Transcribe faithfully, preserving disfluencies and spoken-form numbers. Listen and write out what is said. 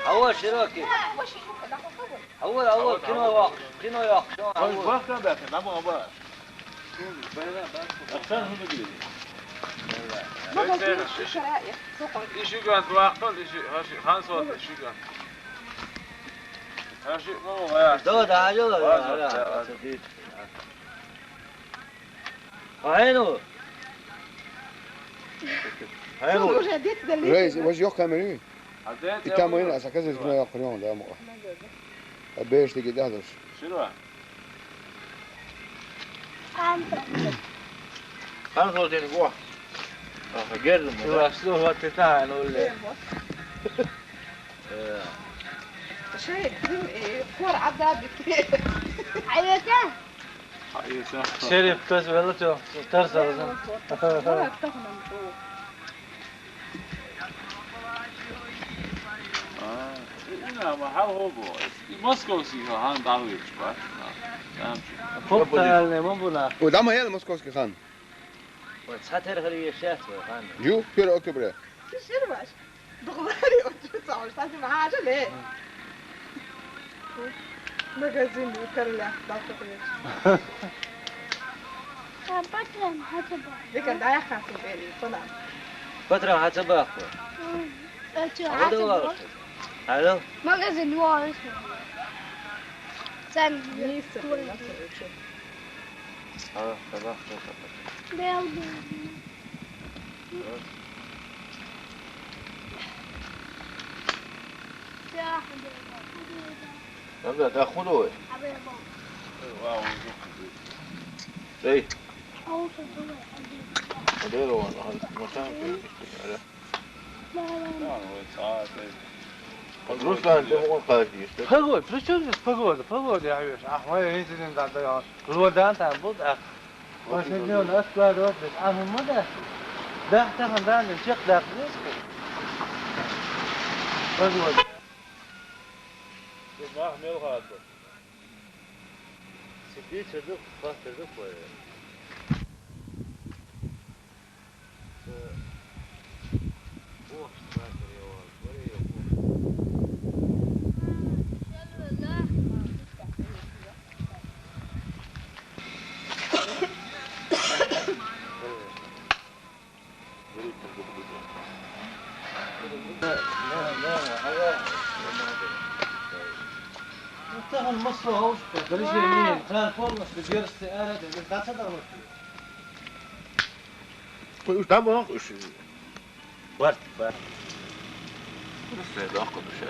Хьавар, широки. Хьавар, хьавар, кино йоккхуш, кино йоккхуш, хьавар. Бахка бахка, наб аба. Ахсан хӀуна гири. Иши гант вахтал, иши, хаши, хан сот, иши гант. Хаши, мо, вая. Да, да, да, да, да, да. Айну. Айну. Уже дит дали. Рейс, ваш йох камери. И там он, а заказывает кино йоккхуш, да, мо. А беш тиги да дош. Ширва. Хан сотин го. Аха, гердум. Ширва, что вот это, ну, ле. Э. Шей, дим, э, кор абда бики. Айета. Шериф кас вела чо, тарса. Кор абда хунам чо. А, ина ма хал хобо. И московский хан далвич ба. Фоп таалне мо буна. О, дама ял московский хан. Ва цатер хари яшат ва хан. Ю, первого октября. Ширваш. Дугъари учу цааш, таси махажа ле. Магазин укарля, балта кулеч. А патрон хачаба. Дика дая хасу бери, кона. Патрон хачаба. Ачу хачаба. Алло. Магазин ваш. Сан. Мистер, на встречу. А, да, да, да. Бел, бел. Абла да худой. Эй. Адера ван, машан. Руслан, ты вон каждый, что ли? Погода, при чём здесь погода? Погода, я вижу. Ах, моя инцидент, да, да, я. Луодан там был, ах. Ва шедевна аскладот бес, а хӀума дац? Дахтахан дан чекхдаккха деза. Погода. Ду нах мел хадба. Сибдий чедук, пастырдук бай. Ца бохш батыр явал, баре я бохш. Тахана массо хӀовш, бережение, трансформерс, герсти ара, да, да, да, да, да. Уж там бахуш. Барт, барт. Просто я дохуй душа.